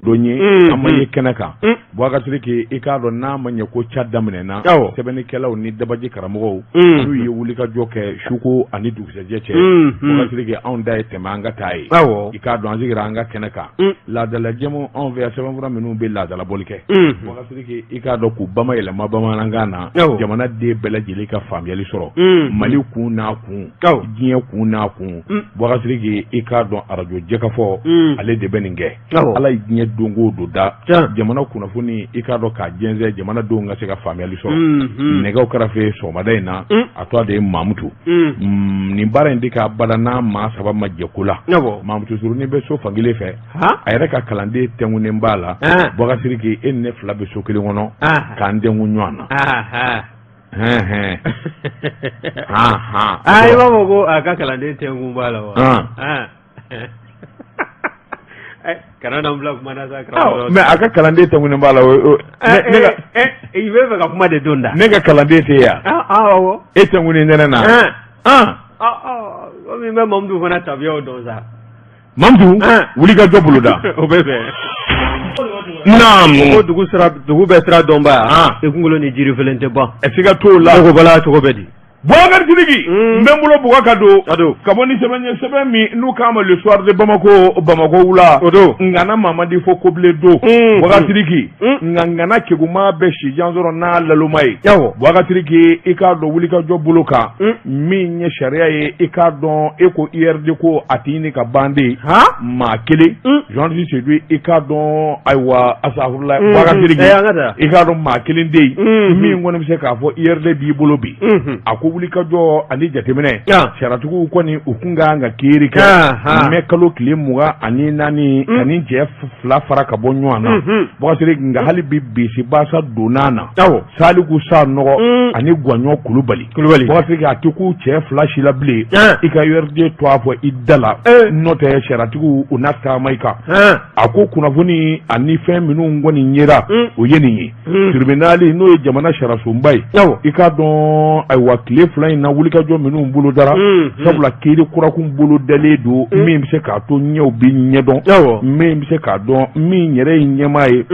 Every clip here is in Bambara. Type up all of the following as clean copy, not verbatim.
don ye an ma ye kɛnɛ kan. Boubacar Sidiki, i k'a dɔn n'a ma ɲɛ ko ca daminɛna, sɛbɛnnikɛlaw ni dabaji karamɔgɔw n'u ye wulikajɔ kɛ suko ani dugusɛjɛ cɛ, Boubacar Sidiki, anw da ye tɛmɛ an ka taa ye. I k'a dɔn an sigira an ka kɛnɛ kan, laadala jɛmu anw fɛ yan, sɛbɛnfura minnu bɛ laadalabɔli kɛ, Boubacar Sidiki, i k'a dɔn k'u bamayɛlɛma bamanankan na, jamana den bɛɛ lajɛlen ka faamuyali sɔrɔ Mali kun n'a kun, diɲɛ kun n'a kun. Boubacar Sidiki, i k'a dɔn arajo Jɛkafɔ, ale de bɛ nin kɛ. Ala ye diɲɛ don o don da jamana kunnafoni, i k'a dɔn k'a jɛnsɛn, jamanadenw ka se ka faamuyali sɔrɔ. Nɛgɛw karafe sɔgɔmada in na, a tɔgɔ de ye Mamutu. Nin baara in tɛ kɛ abada n'a maa saba ma jɛ ko la. Mamutu surunin bɛ so fankelen fɛ, a yɛrɛ ka kalanden tɛnkunnen b'a la. Boubacar Sidiki, e ni ne fila bɛ so kelen kɔnɔ k'an tɛnkun ɲɔgɔn na. Hɛn hɛn han han. I b'a fɔ ko a ka kalanden tɛnkun b'a la wa? Kana n'an bila kuma na sa, karamɔgɔ. Mais a ka kalanden tɛnkunnen b'a la. Ne ka I bɛ fɛ ka kuma de don da. Ne ka kalanden tɛ yan. Awɔ. E tɛnkunnen tɛ ne na. Komi n bɛ Mamutu fana tabiyaw dɔn sa. Mamutu, wuli ka jɔ boloda. O bɛ bɛn. Naamu. Ko dugu sira, dugu bɛɛ sira dɔnba, i kunkolo ni jiri felen tɛ ban. Siga t'o la. Ne ko bala, cogo bɛ di? Boubacar Sidiki, n bɛ n bolo bugɔ ka don ka bɔ ni sɛbɛn ye, sɛbɛn min n'u k'a ma Le Soir de Bamako, Bamakɔ wula. O don. Ngana Mamadi fo kobilen don. Boubacar Sidiki, nka ngana keguma bɛ sijan sɔrɔ n'a laloma ye. Boubacar Sidiki, i k'a dɔn wulikajɔ bolo kan, min ye sariya ye, i k'a dɔn e ko URD ko a tɛ ɲini ka ban de. Maa kelen, journaliste Seydou, i k'a dɔn, ayiwa, asafurula, Boubacar Sidiki, i k'a dɔn maa kelen de yen min kɔni bɛ se k'a fɔ URD b'i bolo bi. A ko wulikajɔ ani jateminɛ, sariyatigiw kɔni u kun ka kan ka kiiri kɛ mɛ kalo tile 24 ka nin cɛ fila fara ka bɔ ɲɔgɔn na. Boubacar Sidiki, nka hali bi bisibasa donna na, Saliku Sanɔgɔ ani Gwaɲɔ Kulubali. Boubacar Sidiki, a tɛ k'u cɛ fila si la bilen, i ka URD to a fɔ i da la, n'o tɛ sariyatigiw u na taama i kan. A ko kunnafoni ani fɛn minnu kɔni yera, o ye nin ye. Tribunal, n'o ye jamana sariyasunba ye, i k'a dɔn, ayiwa, tile 2 in na, wulikajɔ minnu bolodara, sabula kiiri kurakun bolodalen don min bɛ se k'a to ɲɛw bɛ ɲɛdɔn, min bɛ se k'a dɔn min yɛrɛ ye ɲɛmaa ye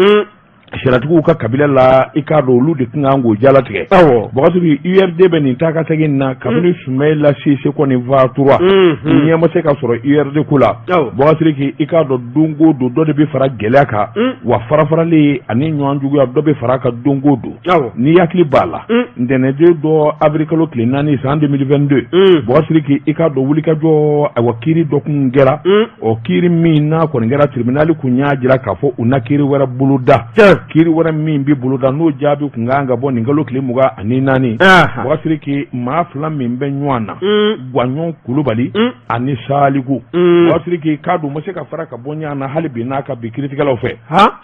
sariyatigiw ka kabila la. I k'a dɔn olu de tun kan k'o jalatigɛ. Boubacar Sidiki, URD bɛ nin taa ka segin na kabini Sumayila Sise kɔni fatura, ɲɛ ma se ka sɔrɔ URD ko la. Boubacar Sidiki, i k'a dɔn don o don dɔ de bɛ fara gɛlɛya kan, wa farafaralen ani ɲɔgɔn juguya dɔ bɛ fara a kan don o don. N'i hakili b'a la, ntɛnɛndon dɔ, avril kalo tile 4 san 2022, Boubacar Sidiki, i k'a dɔn wulikajɔ, ayiwa, kiiri dɔ kun kɛra. Ɔ, kiiri min n'a kɔni kɛra, tribunal kun y'a jira k'a fɔ u na kiiri wɛrɛ boloda, kiiri wɛrɛ min bɛ boloda, n'o jaabi kun kan ka bɔ nin kalo tile 24. Boubacar Sidiki, maa fila min bɛ ɲɔgɔn na, Gwaɲɔn Kulubali ani Saliku, Boubacar Sidiki, k'a dɔn u ma se ka fara ka bɔ ɲɔgɔn na hali bi n'a ka bi kiiritigɛlaw fɛ.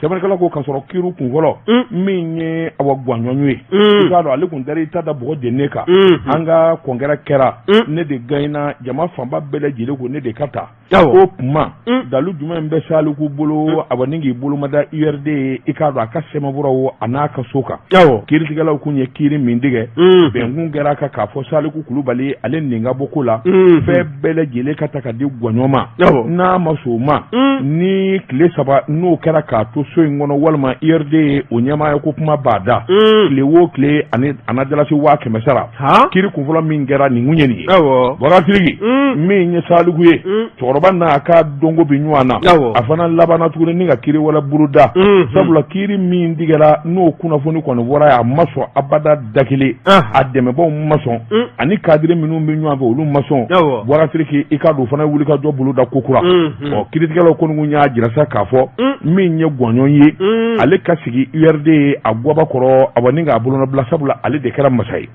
Sɛbɛnnikɛla ko k'a sɔrɔ kiiri kun fɔlɔ min ye, awa, Gwaɲɔn ye, i k'a dɔn ale kun dara i ta da bɔgɔ jennen kan, an ka congrès kɛra, ne de gagnera, jama fanba bɛɛ lajɛlen ko ne de ka taa. O kuma, dalu jumɛn bɛ Saliku bolo, awa, ni k'i bolomada URD ye, i k'a dɔn a ka sɛbɛnfuraw a n'a ka so kan? Kiiritigɛlaw kun ye kiiri min tigɛ, bɛnkun kɛra kan k'a fɔ Saliku Kulubali ale nin ka bɔ ko la, fɛn bɛɛ lajɛlen ka ta ka di Gwaɲɔ ma. N'a ma sɔn o ma, ni tile 3 n'o kɛra k'a to so in kɔnɔ, walima URD ye o ɲɛmaaya ko kuma b'a da, tile o tile ani a na dalasi 100 000 sara. Kiiri kunfɔlɔ min kɛra, nin kun ye nin ye. Boubacar Sidiki, min ye Saliku ye, cɛkɔrɔba n'a ka dɔnko bɛ ɲɔgɔn na, a fana labanna tuguni ni ka kiiri wɛrɛ boloda, sabula kiiri min tigɛra, n'o kunnafoni kɔni bɔra ye, a ma sɔn abada da kelen, a dɛmɛbaaw ma sɔn, ani cadre minnu bɛ ɲɔgɔn fɛ, olu ma sɔn. Boubacar Sidiki, i k'a dɔn o fana wuli ka jɔ boloda kokura. Ɔ, kiiritigɛlaw kɔni kun y'a jira sa k'a fɔ min ye Gwaɲɔn ye, ale ka sigi URD ye a gaba kɔrɔ, awa, ni k'a bolonɔbila, sabula ale de kɛra masa ye.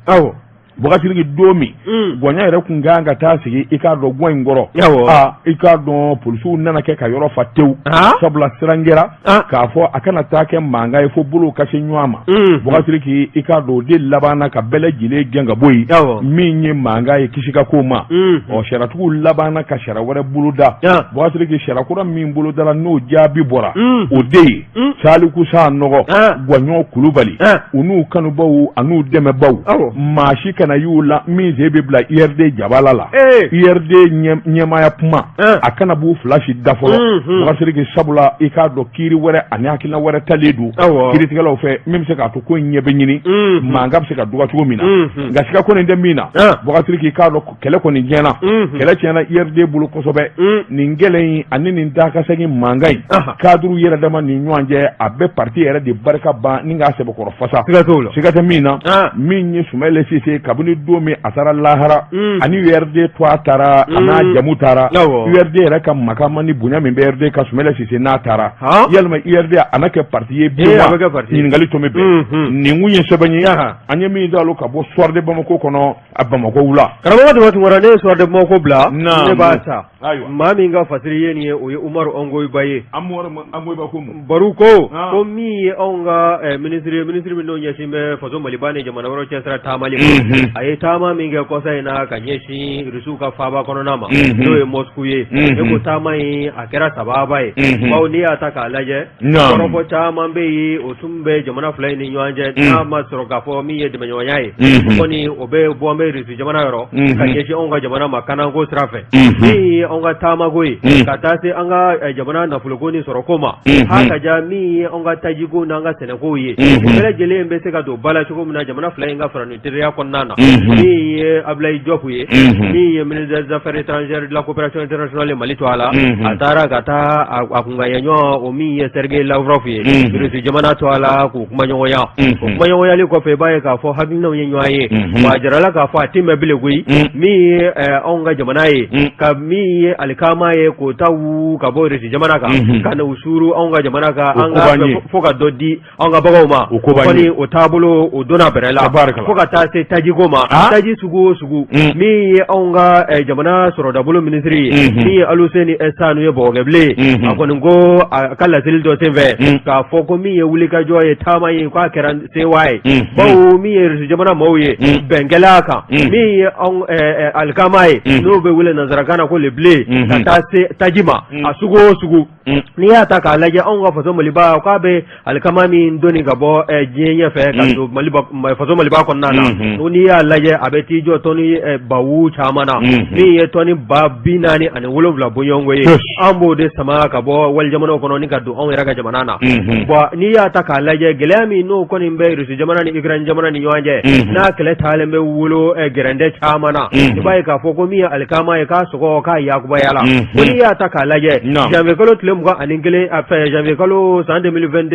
Boubacar Sidiki, don min Gwaɲɔn yɛrɛ kun kan ka taa sigi, i k'a dɔn gwa in kɔrɔ, aa, i k'a dɔn polisiw nana kɛ ka yɔrɔ fa tewu, sabula siran kɛra k'a fɔ a kana taa kɛ mankan ye fo bolow ka se ɲɔgɔn ma. Boubacar Sidiki, i k'a dɔn o de labanna ka bɛɛ lajɛlen gɛn ka bɔ yen, min ye mankan ye kisi ka ko ma. Ɔ, sariyatigiw labanna ka sariya wɛrɛ boloda. Boubacar Sidiki, sariya kura min bolodara, n'o jaabi bɔra, o de ye Saliku Sanɔgɔ, Gwaɲɔn Kulubali, u n'u kanubaw an'u dɛmɛbaw, maa si kana kana y'u la min sen bɛ bila URD jabala la URD ɲɛmaaya kuma a kana b'u fila si da fɔlɔ Bubakari Sidiki, sabula i k'a dɔn kiiri wɛrɛ ani hakilina wɛrɛ talen don kiiritigɛlaw fɛ min bɛ se k'a to ko in ɲɛ bɛ ɲini, mankan bɛ se ka dɔgɔya cogo min na. Nka siga kɔni tɛ min na, Bubakari Sidiki, i k'a dɔn kɛlɛ kɔni tiɲɛna, kɛlɛ tiɲɛna URD bolo kosɛbɛ. Nin kɛlɛ in ani nin taakasegin mankan in cadre yɛrɛ dama ni ɲɔgɔn cɛ, a bɛ parti yɛrɛ de barika ban ni k'a sɛbɛkɔrɔ fasa. Siga tɛ min na, min ye Sumayila Sise, kabini don min a taara lahara ani URD tɔgɔ taara, a n'a jamu taara, URD yɛrɛ ka makama ni bonya min bɛ URD kan, Sumayila Sise n'a taara, yalima URD a na kɛ parti ye bilen wa? Ɲininkali tun bɛ bɛn. Nin kun ye sɛbɛn ye an ye min dalo ka bɔ Soir de Bamako kɔnɔ, a Bamakɔ wula. Karamɔgɔ Daba Tunkara, ne ye Soir de Bamako bila, ne b'a ta. Maa min ka fasiri ye nin ye, o ye Umaru Ongoyiba ye. Baro ko ko min ye anw ka minisiri ye, minisiri min n'o ɲɛsin bɛ faso Maliba ni jamana wɛrɛw cɛsira taamali ma, a ye taama min kɛ kɔsa in na ka ɲɛsin Rusiw ka faaba kɔnɔna ma, n'o ye Moscou ye, ne ko taama in a kɛra sababa ye, bawo n'i y'a ta k'a lajɛ, kɔrɔfɔ caman bɛ yen, o tun bɛ jamana fila in ni ɲɔgɔn cɛ, n'a ma sɔrɔ k'a fɔ min ye dɛmɛɲɔgɔnya ye, kɔni o bɛ bɔ an bɛ Rusi jamana yɔrɔ ka ɲɛsin anw ka jamana ma kanako sira fɛ, min ye anw ka taamako ye ka taa se an ka jamana nafoloko ni sɔrɔko ma, ha ka ja min ye anw ka tajiko n'an ka sɛnɛkow ye, o bɛɛ lajɛlen bɛ se ka don ba la cogo min na jamana fila in ka fara teriya kɔnɔna na. Min ye Ablaye Diop ye, min ye ministre des affaires étrangères, de la coopération internationale Mali to a la, a taara ka taa a kunkanɲɛɲɔgɔn, o min ye Sergei Lavrov ye Rusi jamana to a la, k'u kumaɲɔgɔnya. O kumaɲɔgɔnyali kɔfɛ, i b'a ye k'a fɔ hakilinaw ye ɲɔgɔn ye, wa a jirala k'a fɔ a tɛ mɛn bilen koyi. Min ye anw ka jamana ye, ka min ye alikama ye, k'o ta wu ka bɔ Rusi jamana kan ka na u suuru anw ka jamana kan, an ka fo ka dɔ di anw ka baganw ma, o kɔni o taabolo o donna bɛrɛ la, fo ka taa se tajiko ma, taji sugu o sugu. Min ye anw ka jamana sɔrɔdabolo minisiri ye, min ye Aluseni Sanu ye, bɔgɔkɛbilen, a kɔni ko a ka laseli dɔ senfɛ k'a fɔ ko min ye wulikajɔ ye, taama ye, k'a kɛra sewa ye, bawo min ye Rusi jamana maaw ye, bɛn kɛla a kan, min ye alikama ye, n'o bɛ wele nansarakan na ko le blé, ka taa se taji ma a sugu o sugu. N'i y'a ta k'a lajɛ, anw ka faso Maliba k'a bɛ alikama min doni ka bɔ diɲɛ ɲɛfɛ ka don faso Maliba kɔnɔna na, n'i y'a lajɛ, a bɛ t'i jɔ tɔni bawu caman na, min ye tɔni 47 bɔɲɔgɔnko ye. An b'o de sama ka bɔ wali jamanaw kɔnɔ ni ka don anw yɛrɛ ka jamana na. Bon, n'i y'a ta k'a lajɛ, gɛlɛya min n'o kɔni bɛ Rusi jamana ni Ukraine jamana ni ɲɔgɔn cɛ, n'a kɛlɛ taalen bɛ wolo gɛrɛntɛ caman na, i b'a ye k'a fɔ ko min ye alikama ye, k'a sɔngɔ k'a yakubayala. Ko n'i y'a ta k'a lajɛ, janvier kalo tile 21, a fɛ janvier kalo san 2021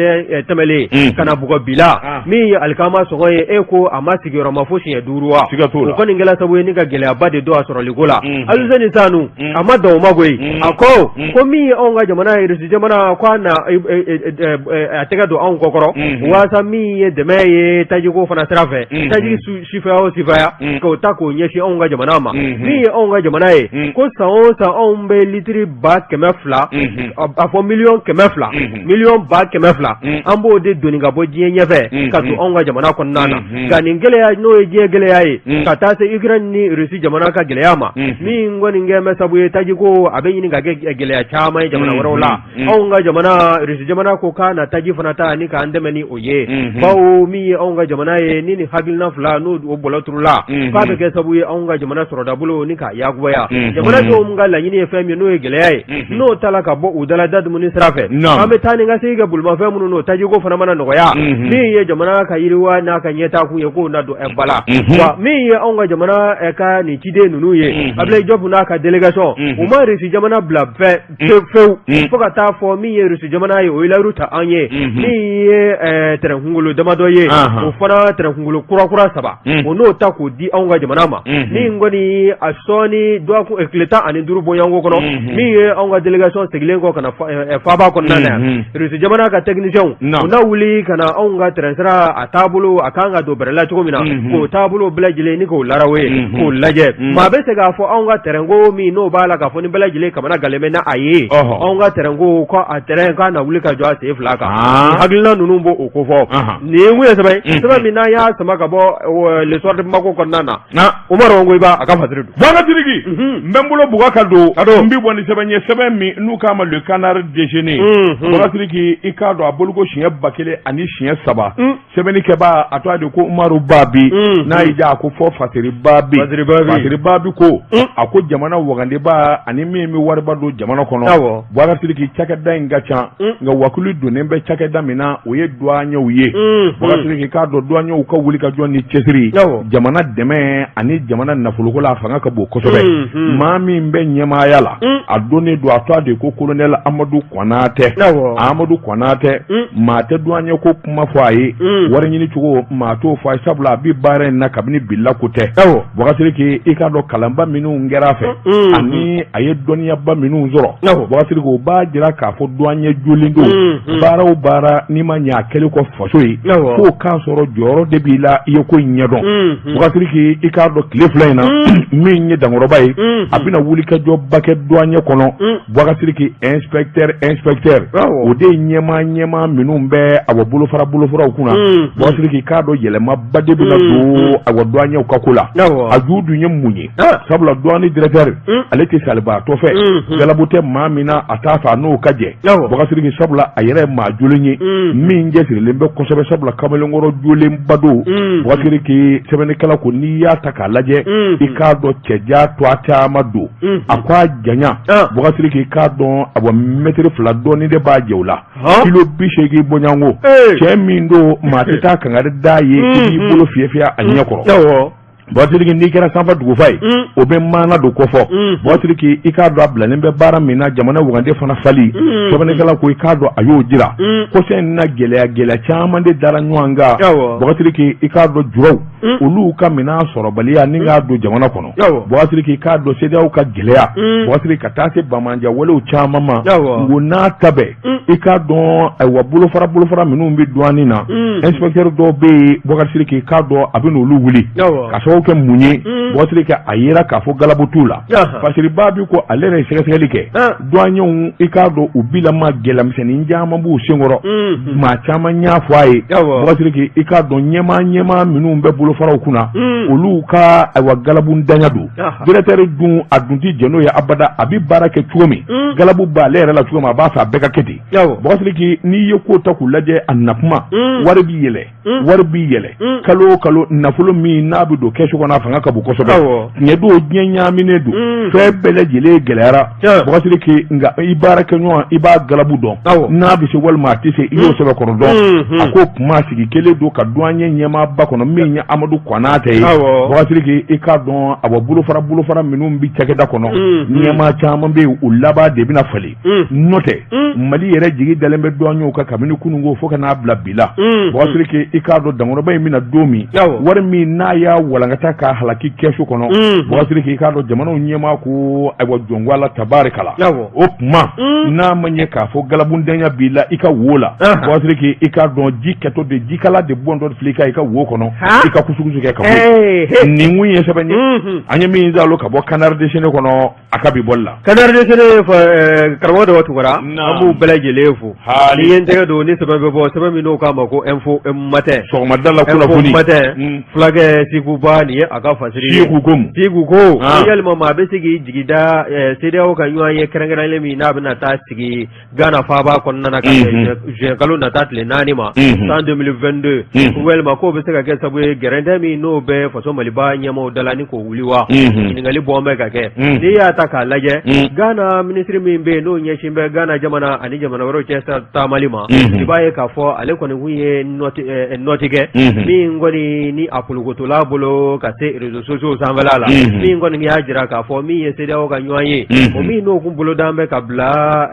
tɛmɛlen ka na bugɔ bi la, min ye alikama sɔngɔ ye, e ko a ma sigiyɔrɔma fo siɲɛ 5 wa? O kɔni kɛla sababu ye ni ka gɛlɛyaba de don a sɔrɔliko la. Aluseni Sanu a ma dan o ma koyi, a ko ko min ye anw ka jamana ye, Rusi jamana, ko a na a tɛgɛ don anw kɔkɔrɔ waasa min ye dɛmɛ ye tajiko fana sira fɛ, taji sifaya o sifaya, k'o ta k'o ɲɛsin anw ka jamana ma. Min ye anw ka jamana ye, ko san o san anw bɛ litiri 200,000, a fɔ 200,000,000, 200,000,000, an b'o de doni ka bɔ diɲɛ ɲɛfɛ ka don anw ka jamana kɔnɔna na. Nka nin gɛlɛya, n'o ye diɲɛ gɛlɛya ye, ka taa se Ukraine ni Russie jamana ka gɛlɛya ma, min kɔni kɛ bɛ sabu ye tajiko a bɛ ɲini ka kɛ gɛlɛya caman ye jamana wɛrɛw la, anw ka jamana, Russie jamana ko k'a na taji fana ta ni k'an dɛmɛ ni o ye, bawo min ye anw ka jamana ye, ni nin hakilina fila n'o o bɔlɔ turula, k'a bɛ kɛ sababu ye anw ka jamana sɔrɔdabolo ni k'a yakubaya. Jamanadenw ka laɲini ye fɛn min n'o ye gɛlɛya ye, n'o tala ka bɔ u dala da dumuni sira fɛ, an bɛ taa ni ka segin kɛ bolimafɛn minnu n'o tajiko fana mana nɔgɔya, min ye jamana ka yiriwa n'a ka ɲɛtaa kun ye, k'o na don ba la. Wa min ye anw ka jamana ka nin ciden ninnu ye, Ablaye Diop n'a ka délégation, u ma Russie jamana bila fɛ fewu fo ka taa fɔ min ye Russie jamana ye, o ye layiru ta an ye, min ye tɛrɛn kunkolo damadɔ ye, o fana tɛrɛn kunkolo kura saba, o n'o ta k'o di anw ka jamana ma. Min kɔni a sɔɔni dɔgɔkun tile 15 bɔɲɔgɔnko kɔnɔ, min ye anw ka délégation seginnen kɔ ka na faaba kɔnɔna na yan, Russie jamana ka techniciens u na wuli ka na anw ka tɛrɛn sira a taabolo a kan ka don bɛrɛ la cogo min na, k'o taabolo bɛɛ lajɛlen ni k'o larawe k'o lajɛ. Maa bɛ se k'a fɔ anw ka tɛrɛnko min n'o b'a la k'a fɔ ni bɛɛ lajɛlen kamana galen bɛ n'a ye, anw ka tɛrɛnko ko a tɛrɛn k'a na wuli ka jɔ a sen fila kan, hakilina ninnu b'o kofɔ. Nin ye mun ye sɛbɛn sɛbɛn min n'an y'a sama ka bɔ Le Soir de Bamako kɔnɔna na, Umaru Ongoyiba a ka fasiri don. Baba Sidiki, n bɛ n bolo bugɔ ka don, n bɛ bɔ ni sɛbɛn ye, sɛbɛn min n'u k'a ma Le Canard déchaîné, Boubacar Sidiki, i k'a dɔn a boliko siɲɛ 1003, sɛbɛnnikɛbaa a tɔgɔ de ko Umaru Babi, n'a y'i diya a ko fɔ Fasiri Babi. Fasiri Babi ko a ko jamana wagandeba ani min bɛ wariba don jamana kɔnɔ, Boubacar Sidiki, cakɛda in ka ca, nka wakili donnen bɛ cakɛda min na, o ye duwaɲɛw ye. Boubacar Sidiki, k'a dɔn duwaɲɛw ka wuli ka jɔ ni cɛsiri, jamana dɛmɛ ani jamana nafoloko la, a fanga ka bon kosɛbɛ. Maa min bɛ ɲɛmaaya la, a donnen don, a tɔgɔ de ko colonel Amadu Kɔnatɛ. Amadu Kɔnatɛ, maa tɛ duwaɲɛ ko kuma fɔ a ye, wari ɲini cogo maa t'o fɔ a ye, sabula a bɛ baara in na kabini bila ko tɛ. Boubacar Sidiki, i k'a dɔn kalanba minnu kɛra a fɛ ani a ye dɔnniyaba minnu sɔrɔ, Boubacar Sidiki, o b'a jira k'a fɔ duwaɲɛ jolen don. Baara o baara n'i ma ɲɛ a kɛlen kɔ faso ye, f'o k'a sɔrɔ jɔyɔrɔ de b'i la, i ye ko in ɲɛdɔn. Boubacar Sidiki, i k'a dɔn tile fila in na, min ye dankɔrɔba ye, a bɛna wulikajɔba kɛ duwaɲɛ kɔnɔ. Boubacar Sidiki, inspecteur inspecteur, o de ye ɲɛmaa ɲɛmaa minnu bɛ awa bolofara bolofaraw kunna. Boubacar Sidiki, k'a dɔn yɛlɛmaba de bɛna don awa duwaɲɛw ka ko la. A ju dun ye mun ye? Sabula douane directeur, ale tɛ salibaatɔ fɛ, galabu tɛ maa min na, a t'a fɛ a n'o ka jɛ. Boubacar Sidiki, sabula a yɛrɛ ye maa jolen ye min cɛsirilen bɛ kosɛbɛ, sabula kamalenkɔrɔ jolenba don. Boubacar Sidiki, sɛbɛnnikɛla ko n'i y'a ta k'a lajɛ, i k'a dɔn cɛjan to a caman don. A ko a janya, Boubacar Sidiki, k'a dɔn awa mɛtiri 2 dɔɔnin de b'a jɛ o la, kilo 80 bɔɲɔgɔnko. Cɛ min don, maa tɛ taa kangari d'a ye k'i b'i bolo fiyɛ fiyɛ a ɲɛ kɔrɔ. Boubacar Sidiki, n'i kɛra sanfɛ dugufa ye, o bɛ maana don kofɔ. Boubacar Sidiki, i k'a dɔn a bilalen bɛ baara min na, jamana wagande fana fali, sɛbɛnnikɛla ko i k'a dɔn a y'o jira. Kɔsa in na, gɛlɛya gɛlɛya caman de dara ɲɔgɔn kan. Boubacar Sidiki, i k'a dɔn juraw, olu ka minɛn sɔrɔbaliya ni k'a don jamana kɔnɔ. Boubacar Sidiki, k'a dɔn CEDEAO ka gɛlɛya. Boubacar Sidiki, ka taa se banbaanci walew caman ma, nko n'a ta bɛɛ, i k'a dɔn ayiwa bolofara bolofara minnu bɛ douane na, inspecteur dɔw bɛ yen, Boubacar Sidiki, k'a dɔn a bɛ n'olu wuli ka sababu kɛ mun ye? Boubacar Sidiki, a yera k'a fɔ galabu t'u la. Fasiri Babi ko ale yɛrɛ ye sɛgɛsɛgɛli kɛ, douaniers, i k'a dɔn u bilama gɛlɛyamisɛnnin caman b'u senkɔrɔ, maa caman y'a fɔ a ye. Boubacar Sidiki, i k'a dɔn ɲɛmaa ɲɛmaa minnu bɛ bolofaraw kunna, olu ka ayiwa galabundanya don. Directeur dun, a dun tɛ jɛn n'o ye abada. A bɛ baara kɛ cogo min, galabu b'ale yɛrɛ la cogo min, a b'a fɛ a bɛɛ ka kɛ ten. Boubacar Sidiki, n'i ye ko ta k'u lajɛ, a nakuma, wari b'i yɛlɛ, wari b'i yɛlɛ kalo o kalo. Nafolo min n'a bɛ don kɛsu kɔnɔ, a fanga ka bon kosɛbɛ. Tiɲɛ don, diɲɛ ɲaaminen don, fɛn bɛɛ lajɛlen gɛlɛyara, Boubacar Sidiki, nka i baarakɛɲɔgɔn, i b'a galabu dɔn, n'a bɛ se walima a tɛ se, i y'o sɛbɛkɔrɔ dɔn. A ko kuma sigi kelen don ka douanier ɲɛmaaba kɔnɔ, min ye Amadu Kɔnatɛ ye. Boubacar Sidiki, i k'a dɔn awa bolofara bolofara minnu bɛ cakɛda kɔnɔ, ɲɛmaa caman bɛ yen, u laban de bɛna falen. N'o tɛ, Mali yɛrɛ jigi dalen bɛ douaniers kan kabini kununko fo ka n'a bila bi la. Boubacar Sidiki, i k'a dɔn dankɔrɔba in bɛna don min, wari min n'a y'a walankata k'a halaki kɛsu kɔnɔ, Boubacar Sidiki, i k'a dɔn jamanaw ɲɛmaa ko ayiwa jɔnko Ala tabarikala. O tuma n'a ma ɲɛ k'a fɔ galabundanya b'i la i ka wo la, Boubacar Sidiki, i k'a dɔn ji kɛtɔ de, jikala de bɔntɔ filɛ i ka wo kɔnɔ, i ka kusukusu kɛ ka bɔ. Nin kun ye sɛbɛn ye an ye min zalo ka bɔ Canard déchaîné kɔnɔ a ka bi bɔli la. Canard déchaîné karamɔgɔ Daba Tunkara, an b'u bɛɛ lajɛlen fo. Ni ye n tɛgɛ don ni sɛbɛn bɛ bɔ, sɛbɛn min n'o k'a ma ko Info Matin, sɔgɔmada la kunnafoni. Info Matin, fulakɛ Sikuba, nin ye a ka fasiri ye. Siku ko mun? Siku ko yalima maa bɛ se k'i jigi da CEDEAO ka ɲɔgɔn ye kɛrɛnkɛrɛnlen min n'a bɛna taa sigi Gana faaba kɔnɔna na ka bɛn juin kalo nata tile 4 ma san 2022, walima k'o bɛ se ka kɛ sababu ye gɛrɛntɛ min n'o bɛ faso Maliba ɲɛmaaw da la ni k'o wuli wa? Ɲininkali bɔn bɛ ka kɛ. N'i y'a ta k'a lajɛ, Gana minisiri min bɛ yen n'o ɲɛsin bɛ Gana jamana ani jamana wɛrɛw cɛ taamali ma, i b'a ye k'a fɔ ale kɔni kun ye nɔti kɛ min kɔni ni a polokotola bolo ka se réseaux sociaux sanfɛla la, min kɔni y'a jira k'a fɔ min ye CEDEAO ka ɲɔgɔn ye, o min n'o kun bolodan bɛ ka bila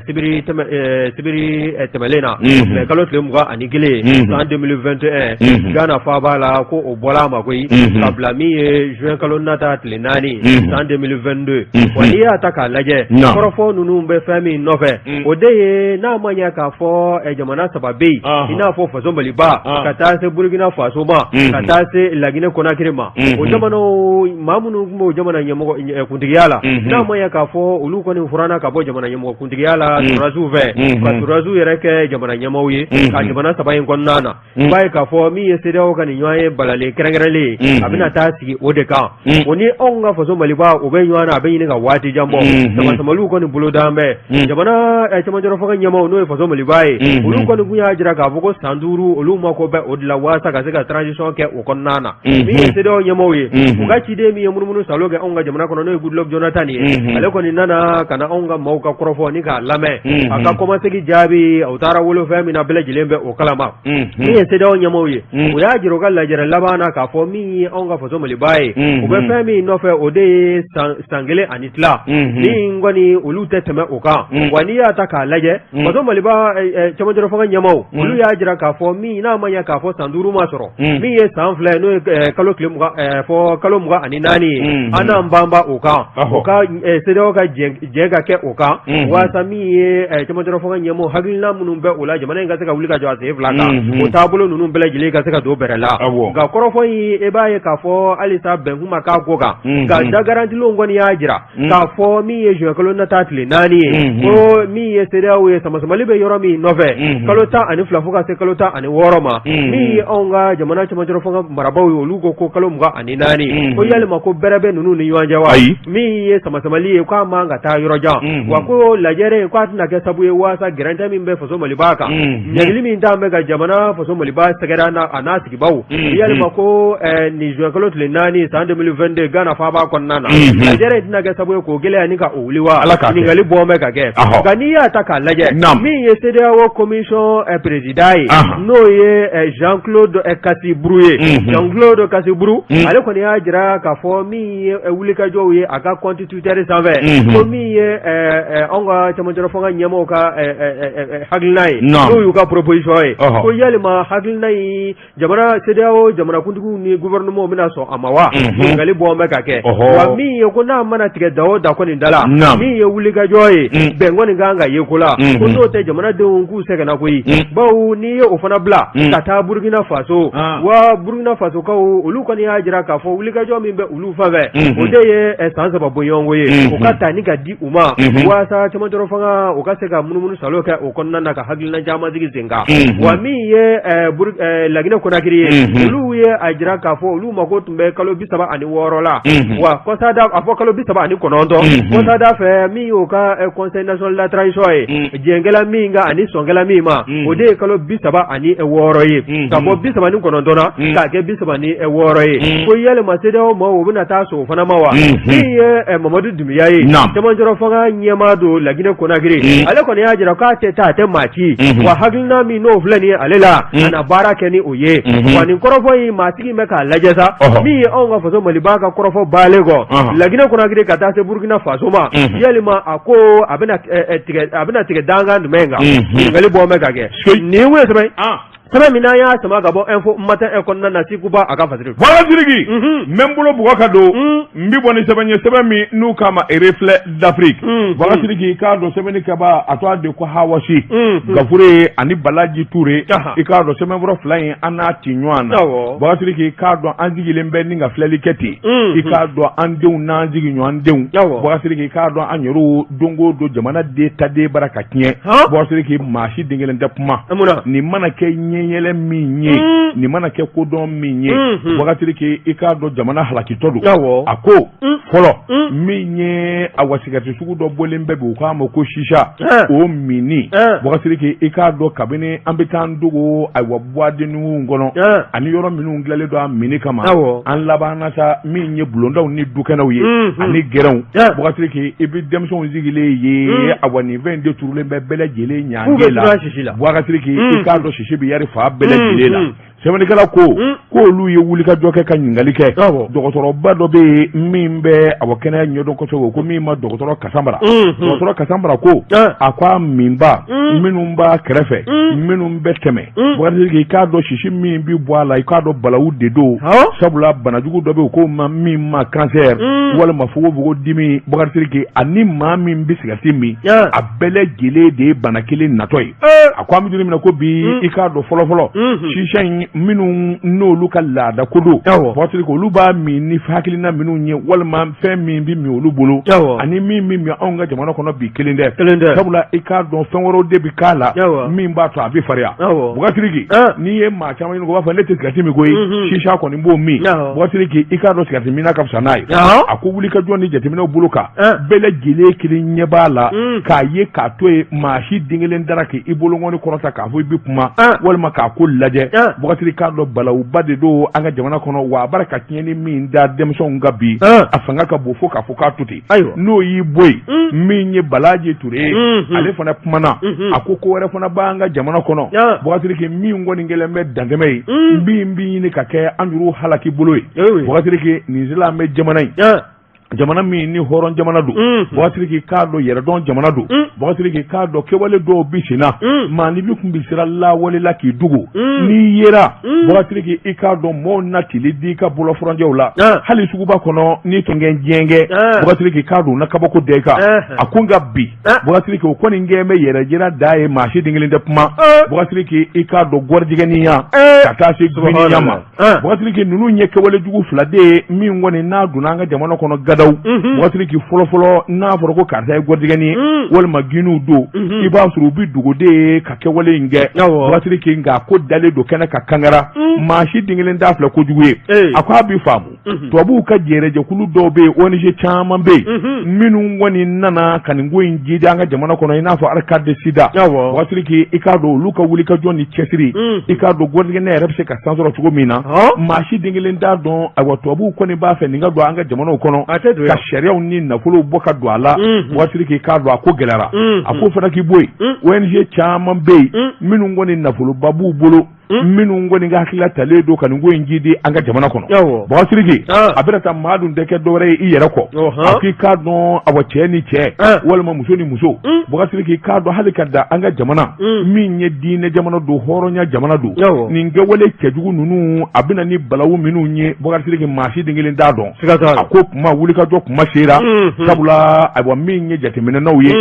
sibiri tɛmɛlen na, mai kalo tile 21 san 2021 Gana faaba la, ko o bɔla a ma koyi ka bila min ye juin kalo nata tile 4 san 2022. Wa n'i y'a ta k'a lajɛ, kɔrɔfɔ ninnu bɛ fɛn min nɔfɛ, o de ye n'a ma ɲɛ k'a fɔ jamana saba bɛ yen, i n'a fɔ faso Maliba, ka taa se Burukina Faso ma, ka taa se Laginɛ Konakiri. Konakiri ma o jamanaw maa minnu tun b'o jamana ɲɛmɔgɔ kuntigiya la n'a ma ɲɛ k'a fɔ olu kɔni furanna ka bɔ jamana ɲɛmɔgɔ kuntigiya la sɔrɔdasiw fɛ ka sɔrɔdasiw yɛrɛ kɛ jamana ɲɛmaaw ye ka jamana saba in kɔnɔna na i b'a ye k'a fɔ min ye CEDEAO ka nin ɲɔgɔn ye balalen kɛrɛnkɛrɛnlen ye a bɛna taa sigi o de kan o ni anw ka faso Maliba o bɛ ɲɔgɔn na a bɛ ɲini ka waati jan bɔ samasamaliw kɔni boloda bɛ jamana cɛmancɛrɔ fanga ɲɛmaaw n'o ye faso Maliba ye olu kɔni tun y'a jira k'a fɔ ko san 5 olu mako bɛ o de la waasa ka se ka transition kɛ o kɔnɔna na min ye CEDEAO ɲɛmaaw ye u ka ciden min ye munumunu salo kɛ anw ka jamana kɔnɔ n'o ye Goodluck Jonathan ye ale kɔni nana ka na anw ka maaw ka kɔrɔfɔ ni k'a lamɛn a ka kɔmasegin jaabi u taara wolo fɛn min na bɛɛ lajɛlen bɛ o kalama min ye CEDEAO ɲɛmaaw ye u y'a jira u ka lajɛrɛ laban na k'a fɔ min ye anw ka faso Maliba ye u bɛ fɛn min nɔfɛ o de ye san kelen ani tila min kɔni olu tɛ tɛmɛ o kan wa n'i y'a ta k'a lajɛ faso Maliba cɛmancɛrɔ fanga ɲɛmaaw olu y'a jira k'a fɔ min n'a ma ɲɛ k'a fɔ san 5 ma sɔrɔ min ye san 2 ye n'o ye kalo tile fɔ kalo 24 ye an n'an banba o kan o ka CEDEAO ka jɛ ka kɛ o kan waasa min ye cɛmancɛrɔ fanga ɲɛmaaw hakilina minnu bɛ o la jamana in ka se ka wuli ka jɔ a sen fila kan o taabolo ninnu bɛɛ lajɛlen ka se ka don bɛrɛ la nka kɔrɔfɔ in e b'a ye k'a fɔ halisa bɛnkun ma k'a ko kan nka da garantilenw kɔni y'a jira k'a fɔ min ye juin kalo nata tile 4 ye ko min ye CEDEAO ye samasamali bɛ yɔrɔ min nɔfɛ kalo 12 fo ka se kalo 16 ma min ye anw ka jamana cɛmancɛrɔ fanga marabaaw ye olu ko kalo 24 ko yalima ko bɛrɛ bɛ ninnu ni ɲɔgɔn cɛ wa ayi min ye samasamali ye k'a man ka taa yɔrɔ jan wa ko lajɛrɛ in k'a tɛna kɛ sabu ye waasa gɛrɛntɛ min bɛ faso Maliba kan ɲangili min t'an bɛ ka jamana faso Maliba sɛgɛrɛ a n'a sigibaw yalima ko nin juin kalo tile 4 san 2022 Gana faaba kɔnɔna na lajɛrɛ in tɛna kɛ sabu ye k'o gɛlɛya ni ka o wuli wa ɲininkali bɔ bɛ ka kɛ nka n'i y'a ta k'a lajɛ min ye CEDEAO commission président ye n'o ye Jean Claude Kassi Brou ye Jean Claude Kassi Brou ale kɔni y'a jira k'a fɔ min ye wulikajɔw ye a ka compte Twitter sanfɛ ko min ye anw ka cɛmancɛrɔ fanga ɲɛmaaw ka hakilina ye n'o y'u ka proposition ye ko yalima hakilina in jamana CEDEAO jamanakuntigiw ni gouvernement bɛna sɔn a ma wa ɲininkali bɔ bɛ ka kɛ wa min ye ko n'a mana tigɛ da o da kɔni da la min ye wulikajɔ ye bɛn kɔni kan ka ye ko la ko n'o tɛ jamanadenw k'u sɛgɛnna koyi bawo n'i ye o fana bila ka taa Burukina Faso wa Burukina Fasokaw olu kɔni y'a jira k'a fɔ wulikajɔ min bɛ olu fan fɛ o de ye san 3 bɔɲɔgɔnko ye o ka taa ni ka di u ma waasa cɛmancɛrɔ fanga u ka se ka munumunu salo kɛ o kɔnɔna na ka hakilina caman sigi sen kan wa min ye Laginɛ Konakiri ye olu ye a jira k'a fɔ olu mako tun bɛ kalo 36 la wa kɔsada a fɔ kalo 39 kɔsada fɛ min y'o ka conseil national de la transition ye jɛnkɛla min kan ani sɔnkɛla min ma o de ye kalo 36 ye ka bɔ 39 na k'a kɛ 36 ye ko yalima CEDEAO maaw u bɛna taa sɔn o fana ma wa min ye Mamadu Dunbiya ye cɛmancɛrɔ fanga ɲɛmaa don Laginɛ Konakiri ale kɔni y'a jira k'a tɛ taa a tɛ maa ci wa hakilina min n'o filɛ nin ye ale la a na baara kɛ ni o ye wa nin kɔrɔfɔ in maa sigi bɛ k'a lajɛ sa min ye anw ka faso Maliba ka kɔrɔfɔ balen kɔ Laginɛ Konakiri ka taa se Burukina Faso ma yalima a ko a bɛna tigɛ dankan jumɛn kan ɲininkali bɔ bɛ ka kɛ nin ye sɛbɛn sɛbɛn min n'an y'a sama ka bɔ Info Matin kɔnɔna na Sikuba a ka fasiri Bɔra Sidiki n bɛ n bolo bugɔ ka don n bɛ bɔ ni sɛbɛn ye sɛbɛn min n'u k'a ma Reflet d'Afrique Bɔra Sidiki i k'a dɔn sɛbɛnni kɛbaa a tɔgɔ de ko Hawasi Gafure ani Balaji Ture i k'a dɔn sɛbɛnfura fila in an n'a ci ɲɔgɔn na Bɔra Sidiki i k'a dɔn an sigilen bɛ ni ka filɛli kɛ ten i k'a dɔn an denw n'an sigiɲɔgɔn denw Bɔra Sidiki i k'a dɔn an yɛrɛw don o don jamana den ta den bara ka tiɲɛ Bɔra Sidiki maa si den kelen tɛ kuma nin mana kɛ ɲɛyɛlɛ min ye nin mana kɛ kodɔn min ye Bɔra Sidiki i k'a dɔn jamana halakitɔ don a ko fɔlɔ min ye awa sigarɛti sugu dɔ bɔlen bɛ bi u k'a ma ko sisa o minni Bɔra Sidiki i k'a dɔn kabini an bɛ taa an dogo ayiwa buwadenninw kɔnɔ ani yɔrɔ minnu dilanlen don a minni kama an labanna sa min ye bulondaw ni dukɛnɛw ye ani gɛrɛnw Bɔra Sidiki i bɛ denmisɛnw sigilen ye awa nin fɛn in de turulen bɛ bɛɛ lajɛlen ɲange la Bɔra Sidiki i k'a dɔn sisi bɛ yari fan bɛɛ lajɛlen la sɛbɛnnikɛla ko k'olu ye wulikajɔ kɛ ka ɲininkali kɛ dɔgɔtɔrɔba dɔ bɛ yen min bɛ awa kɛnɛya ɲɛdɔn kosɛbɛ ko min ma dɔgɔtɔrɔ Kasanbara dɔgɔtɔrɔ Kasanbara ko a ko a minba minnu b'a kɛrɛfɛ minnu bɛ tɛmɛ Bɔra Sidiki i k'a dɔn sisi min bɛ bɔ a la i k'a dɔn balawu de don sabula banajugu dɔ bɛ yen ko ma min ma kansɛri walima fogofogo dimi Bɔra Sidiki ani maa min bɛ sigarɛti min a bɛɛ lajɛlen de ye bana kelen natɔ ye a ko an bɛ don min na ko bi i k'a dɔn fɔlɔfɔlɔ sisa in min minnu n'olu ka laada ko don, Bubakari Sidiki, olu b'a min ni hakilina minnu ye walima fɛn min bɛ min olu bolo ani min bɛ min anw ka jamana kɔnɔ bi kelen tɛ, kelen tɛ, sabula i k'a dɔn fɛn wɛrɛw de bɛ k'a la min b'a to a bɛ farinya. Bubakari Sidiki, n'i ye maa caman ɲininka, u b'a fɔ ne tɛ sigati min koyi, sisa kɔni b'o min. Bubakari Sidiki, i k'a dɔn sigati minna ka fisa n'a ye. A ko wulikajɔ ni jateminɛw bolo kan, bɛɛ lajɛlen kelen ɲɛ b'a la k'a ye k'a to yen, maa si den kelen dara k'i bolonkɔni kɔrɔta k'a fɔ i bɛ kuma walima k'a ko lajɛ. Bubakari k'a dɔn balawuba de don an ka jamana kɔnɔ, wa a b'a ka tiɲɛni min da denmisɛnw kan bi, a fanga ka bon fo k'a fɔ k'a to ten. N'o y'i bɔ yen, min ye Balaji Ture ye, ale fana kumana, a ko ko wɛrɛ fana b'an ka jamana kɔnɔ, Bubakari Sidiki, min kɔni kɛlen bɛ dantɛmɛ ye, min bɛ ɲini ka kɛ an yɛrɛw halaki bolo ye. Bubakari Sidiki, nin silamɛ jamana in, jamana min ni hɔrɔn jamana don, Bubakari Sidiki k'a dɔn yɛrɛdɔn jamana don, Bubakari Sidiki k'a dɔn kɛwale dɔw bɛ sen na, maaninfin tun bɛ siran lawale la k'i dogo. N'i yera, Bubakari Sidiki, i k'a dɔn mɔɔw na tili di i ka bolofurancɛw la, hali suguba kɔnɔ n'i tun kɛ diɲɛkɛ, Bubakari Sidiki k'a dɔn u na kabako da i kan. A ko nka bi, Bubakari Sidiki, o kɔni kɛlen bɛ yɛrɛjira da ye, maa si den kelen tɛ kuma. Bubakari Sidiki, i k'a dɔn gɔrijɛgɛninya ka taa se giniya ma. Bubakari Sidiki, ninnu ye kɛwale jugu fila de ye min kɔni n'a donna an ka jamana kɔnɔ gadaw. Bubakari Sidiki, fɔlɔfɔlɔ n'a fɔra ko karisa ye gɔrijɛgɛni ye walima giniw don, i b'a sɔrɔ u bɛ dogo de ye ka kɛwale in kɛ. Bubakari Sidiki, nka ko dalen don kɛnɛ ka kangara, maa si den kelen t'a filɛ kojugu ye. A ko a bɛ faamu, tubabuw ka jɛrɛjɛkulu dɔw bɛ yen, ONG caman bɛ yen minnu kɔni nana ka nin ko in jidi an ka jamana kɔnɔ, i n'a fɔ ARCAD SIDA. Bubakari Sidiki, i k'a dɔn olu ka wulikajɔ ni cɛsiri, i k'a dɔn gɔrijɛgɛnɛ yɛrɛ bɛ se ka san sɔrɔ cogo min na, maa si den kelen t'a dɔn. Ayiwa, tubabuw kɔni b'a fɛ nin ka don an ka jamanaw kɔnɔ, ka sariyaw ni nafolow bɔ ka don a la. Bubakari Sidiki, k'a dɔn a ko gɛlɛyara. A ko fana k'i bɔ yen, ONG caman bɛ yen minnu kɔni nafoloba b'u bolo, minnu kɔni ka hakilila talen don ka nin ko in jidi an ka jamana kɔnɔ. Bubakari Sidiki, a bɛna taa maa dun tɛ kɛ dɔwɛrɛ ye i yɛrɛ kɔ. A k'i k'a dɔn, awa, cɛ ni cɛ walima muso ni muso. Bubakari Sidiki, k'a dɔn hali ka da an ka jamana min ye diinɛ jamana don, hɔrɔnya jamana don, nin kɛwale cɛjugu ninnu a bɛna ni balawu minnu ye, Bubakari Sidiki, maa si den kelen t'a dɔn. A ko kuma wulikajɔ kuma sera, sabula ayiwa min ye jateminɛnaw ye,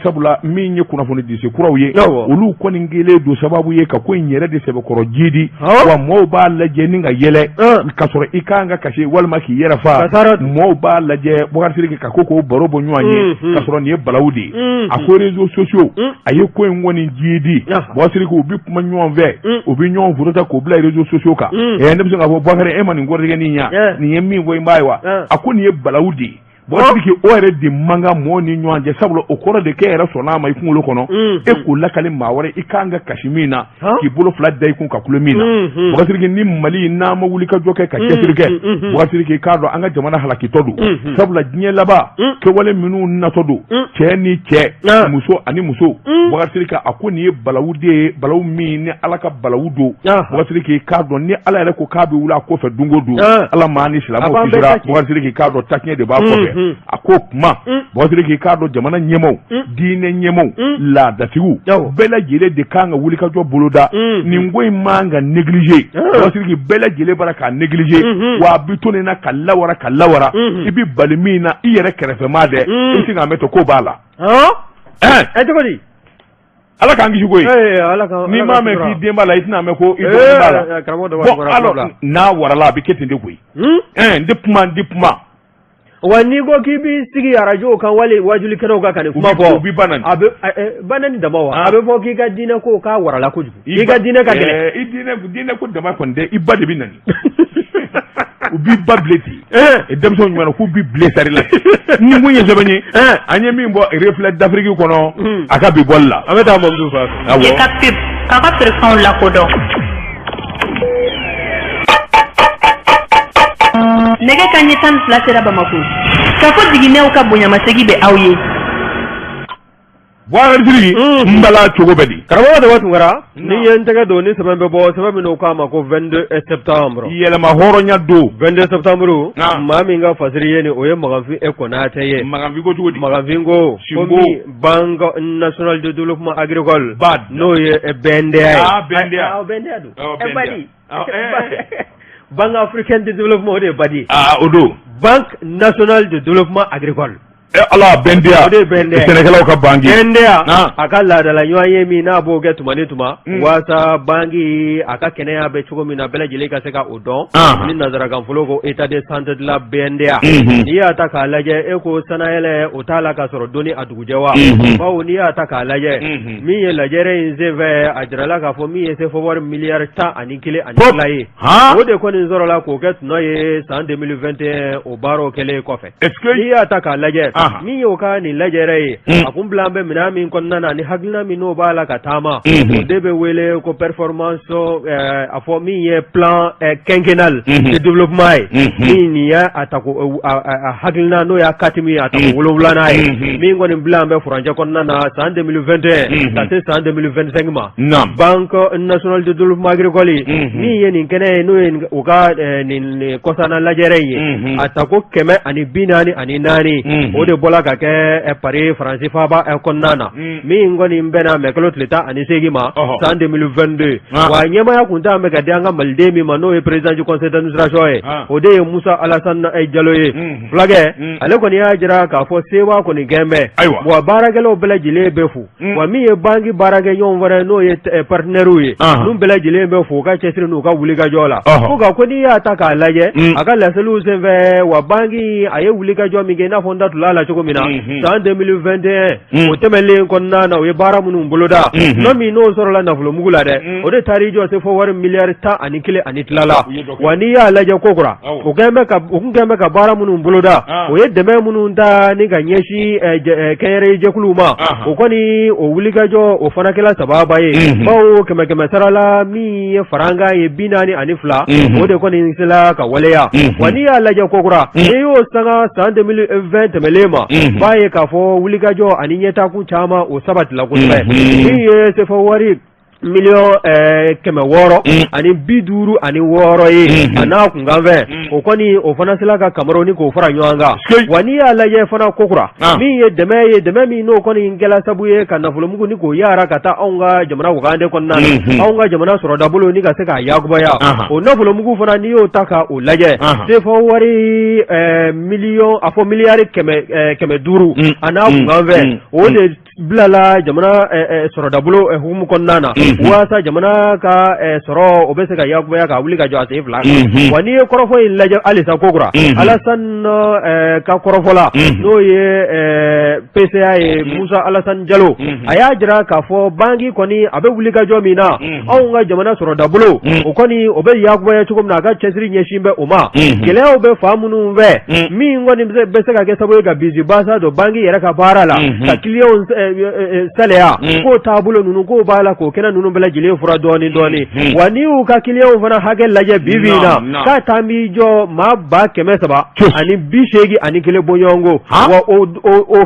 sabula min ye kunnafonidise kuraw ye, olu kɔni kɛlen don sababu ye ka ko in yɛrɛ de sɛbɛkɔrɔ jidi. Wa mɔɔw b'a lajɛ ni ka yɛlɛ ka sɔrɔ i kan ka kasi walima k'i yɛrɛ fa. Mɔɔw b'a lajɛ, Bubakari Sidiki, ka ko k'o baro bɔ ɲɔgɔn ye ka sɔrɔ nin ye balawu de ye. A ko réseaux sociaux a ye ko in kɔni jidi. Bubakari Sidiki, u bɛ kuma ɲɔgɔn fɛ, u bɛ ɲɔgɔn photo ta k'o bila réseaux sociaux kan. Ne bɛ se k'a fɔ, Bubakari, e ma nin gɔrijɛgɛnin ye, nin ye min fɔ, i b'a ye wa? A ko nin ye balawu de ye. Bubakari Sidiki, o yɛrɛ de man kan mɔgɔw ni ɲɔgɔn cɛ, sabula o kɔrɔ de k'e yɛrɛ sɔnna a ma i kunkolo kɔnɔ, e k'o lakali maa wɛrɛ i kan ka kasi min na, k'i bolo fila da i kun ka kulo min na. Bubakari Sidiki, ni Mali n'a ma wuli ka jɔ kɛ ka cɛsiri kɛ, Bubakari Sidiki, k'a dɔn an ka jamana halakitɔ don, sabula diɲɛ laban kɛwale minnu natɔ don, cɛ ni cɛ, muso ani muso. Bubakari Sidiki, a ko nin ye balawu de ye, balawu min ni Ala ka balawu don. Bubakari Sidiki, k'a dɔn ni Ala yɛrɛ ko k'a bɛ wuli a kɔfɛ don o don, Ala maa ni silamɛw kisira. Bubakari Sidiki, k'a dɔn tatiɲɛ de b'a kɔfɛ. A ko kuma, Bubakari Sidiki, k'a dɔn jamana ɲɛmaaw, diinɛ ɲɛmaaw, laadatigiw, bɛɛ lajɛlen de kan ka wulikajɔ boloda. Nin ko in man ka négliger. Bubakari Sidiki, bɛɛ lajɛlen b'a la k'a négliger, wa a bɛ to nin na ka lawara ka lawara. I bɛ bali min na i yɛrɛ kɛrɛfɛmaa dɛ, i bɛ se k'a mɛn to ko b'a la. Ɛ, cogo di? Ala k'an kisi koyi. N'i m'a mɛn k'i den b'a la, i tɛna mɛn ko i dɔgɔnin b'a la. Bon, alors n'a warala, a bɛ kɛ ten de koyi. N tɛ kuma, n tɛ kuma. Wa n'i ko k'i b'i sigi arajow kan wali wajulikɛnɛw kan ka nin kuma fɔ, u b'i ba nani. A bɛ ba nani dama wa, a bɛ fɔ k'i ka diinɛ ko k'a warala kojugu, i ka diinɛ ka gɛlɛn. I diinɛ ko dama kɔni tɛ, i ba de bɛ nani. U b'i ba bilen ten. Denmisɛnw ɲuman k'u b'i bilen sari la. Ni mun ye sɛbɛn ye, an ye min bɔ Reflet d'Afrique kɔnɔ a ka bi bɔli la. An bɛ taa Mamudu fan fɛ. Yeka Pub k'a ka feerefɛnw lakodɔn. Nɛgɛ kanɲɛ 12 sera Bamakɔ. Kafo jiginɛw ka bonyamasegin bɛ aw ye. Bubakari Sidiki, n bala cogo bɛ di? Karamɔgɔ Daba Tunkara, ni ye n tɛgɛ don ni sɛbɛn bɛ bɔ, sɛbɛn min n'u k'a ma ko 22 septembre, yɛlɛma hɔrɔnya don. 22 septembre, maa min ka fasiri ye nin, o ye Maganfin e Konatɛ ye. Maganfin ko cogo di? Maganfin ko ko min Banque nationale de développement agricole, BAD, n'o ye BNDA ye. Ah, BNDA. BNDA don. Banque africaine de développement, o de ye BAD ye. Ah, o don. Banque nationale de développement agricole. Ala BNDA o de ye BNDA sɛnɛkɛlaw ka banki BNDA a ka laadala ɲɔgɔn ye min n'a b'o kɛ tuma ni tuma waasa banki a ka kɛnɛya bɛ cogo min na bɛɛ lajɛlen ka se ka o dɔn ni nansarakan fɔlɔ ko état de santé de la BNDA n'i y'a ta k'a lajɛ e ko sanayɛlɛ o t'a la ka sɔrɔ don ni a dugujɛ wa bawo n'i y'a ta k'a lajɛ min ye lajɛrɛ in senfɛ a jirala k'a fɔ min ye sefa wari miliyari 11.5 ye o de kɔni sɔrɔla k'o kɛ tɔnɔ ye san 2021 o baaraw kɛlen kɔfɛ n'i y'a ta k'a lajɛ min y'o ka nin lajɛrɛ ye a kun bila an bɛ minɛn min kɔnɔna na ni hakilina min n'o b'a la ka taama o de bɛ wele ko performance a fɔ min ye plan quinquennal de développement ye min nin y'a a tako a hakilina n'o y'a katimu ye a tako 7nan ye min kɔni bila an bɛ furancɛ kɔnɔna na san 2021 ka se san 2025 ma Banque nationale de développement agricole min ye nin kɛnɛ ye n'o ye u ka nin kɔsana lajɛrɛ in ye a tako 144 o de bɔra ka kɛ Paris Faransi faaba kɔnɔna na min kɔni bɛnna mɛ kalo tile 18 ma san 2022 wa ɲɛmaaya kun t'an bɛ ka di an ka maliden min ma n'o ye président du conseil d'administration ye o de ye Musa Alasani Jalo ye fulakɛ ale kɔni y'a jira k'a fɔ sewa kɔni kɛn bɛ wa baarakɛlaw bɛɛ lajɛlen bɛ fo wa min ye banki baarakɛɲɔgɔn fana n'o ye partenaires ye ninnu bɛɛ lajɛlen bɛ fo u ka cɛsiri n'u ka wulikajɔ la ko nka ko n'i y'a ta k'a lajɛ a ka laseliw senfɛ wa banki a ye wulikajɔ min kɛ i n'a fɔ n da tun a la cogo min na san 2021 o tɛmɛnlen kɔnɔna na u ye baara minnu boloda n'o min n'o sɔrɔla nafolomugu la dɛ o de taar'i jɔ sefa wari miliyari 11.5 la wa n'i y'a lajɛ kokura u kun kɛn bɛ ka baara minnu boloda o ye dɛmɛ minnu ta ni ka ɲɛsin kɛnyɛrɛye jɛkuluw ma o kɔni o wulikajɔ o fana kɛla sababa ye bawo kɛmɛ kɛmɛ sara la min ye farankan ye 42 o de kɔni sela ka waleya wa n'i y'a lajɛ kokura n'i y'o sanga san 2020 tɛmɛlen ma b'a ye k'a fɔ wulikajɔ ani ɲɛtaakun caman o sabatila kosɛbɛ min ye sefa wari miliyɔn 656 ye a n'a kunkanfɛn o kɔni o fana sela ka kamaro ni k'o fara ɲɔgɔn kan wa n'i y'a lajɛ fana kokura min ye dɛmɛ ye dɛmɛ min n'o kɔni kɛla sabu ye ka nafolomugu ni k'o yaara ka taa anw ka jamana wagande kɔnɔna na anw ka jamana sɔrɔdabolo ni ka se k'a yakubaya o nafolomugu fana n'i y'o ta ka o lajɛ sefa wari miliyɔn a fɔ miliyari 500 a n'a kunkanfɛn o de bilala jamana sɔrɔdabolo hukumu kɔnɔna na walasa jamana ka sɔrɔ o bɛ se ka yakubaya ka wuli ka jɔ a sen fila kan wa n'i ye kɔrɔfɔ in lajɛ halisa kokura Alasani ka kɔrɔfɔ la n'o ye PCA ye Musa Alasani Jalo a y'a jira k'a fɔ banki kɔni a bɛ wuli ka jɔ min na anw ka jamana sɔrɔdabolo o kɔni o bɛ yakubaya cogo min na a ka cɛsiri ɲɛsin bɛ o ma gɛlɛyaw bɛ fan minnu fɛ min kɔni bɛ se ka kɛ sababu ye ka bisibasa don banki yɛrɛ ka baara la ka kiliyanw salaya k'o taabolo ninnu k'o b'a la k'o kɛnɛ ninnu bɛɛ lajɛlen fura dɔɔnin dɔɔnin wa n'i y'u ka kiliyanw fana hakɛ lajɛ bi bi in na k'a taa b'i jɔ maa 381 bɔɲɔgɔnko wa o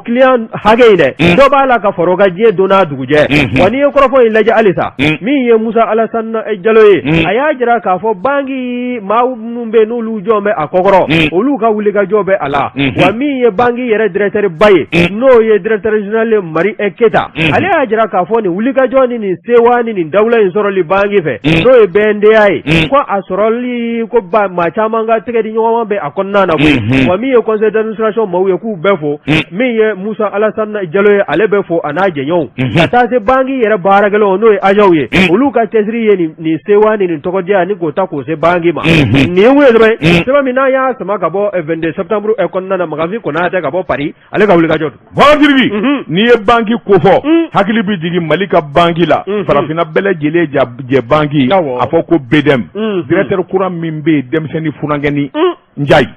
kiliyan hakɛ in dɛ dɔ b'a la ka fara o kan diɲɛ don n'a dugujɛ wa n'i ye kɔrɔfɔ in lajɛ halisa min ye Musa Alasani Jalo ye a y'a jira k'a fɔ banki maa minnu bɛ n'olu jɔn bɛ a kɔkɔrɔ olu ka wulikajɔ bɛ a la wa min ye banki yɛrɛ directeur ba ye n'o ye directeur général Mari Keyita ale y'a jira k'a fɔ nin wulikajɔ ni nin sewa ni nin dawula in sɔrɔli banki fɛ n'o ye BNDA ye ko a sɔrɔli ko maa caman ka tɛgɛ di ɲɔgɔnma bɛ a kɔnɔna na koyi wa min ye conseil d'administration maaw ye k'u bɛɛ fo min ye Musa Alasani Jalo ye ale bɛ fo a n'a jɛɲɔgɔnw ka taa se banki yɛrɛ baarakɛlaw n'o ye agents ye olu ka cɛsiri ye nin sewa ni nin tɔgɔdiya ni k'o ta k'o se banki ma nin ye mun ye sɛbɛn sɛbɛn min n'an y'a sama ka bɔ 22 septembre kɔnɔna na Makanfin Konatɛ ka bɔ Paris ale ka wulikajɔ don. Bɔrɔtiriki n'i ye banki kofɔ hakili bɛ jigin Mali ka banki la farafinna bɛɛ lajɛlen jɛ banki a fɔ ko BDM directeur kura min bɛ yen denmisɛnnin funankɛnin Njayi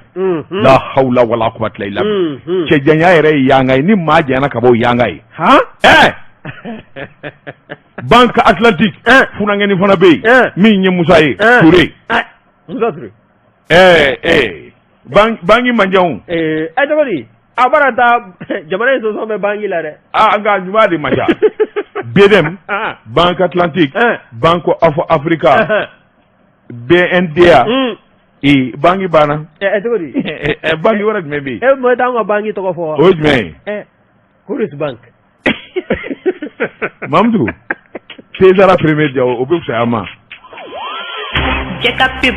la hawla wala quwwata illa billah cɛ janya yɛrɛ ye yanga ye ni maa janyana ka bɔ yanga ye ɛɛ Banque Atlantique funankɛnin fana bɛ yen min ye Musa ye Ture Musa Ture ɛɛ banki man jan ɛ cogo di a bara taa jamana in sɔsɔ bɛ banki la dɛ aa nka ɲuman de man ca BDM Banque Atlantique Banque of Africa BNDA ee banki banna ɛ cogo di banki wɛrɛ jumɛn bɛ yen e ma t'an ka banki tɔgɔ fɔ wa o ye jumɛn ye Coris Bank Mamudu César premier diya o bɛ fisaya ma Cɛ ka pub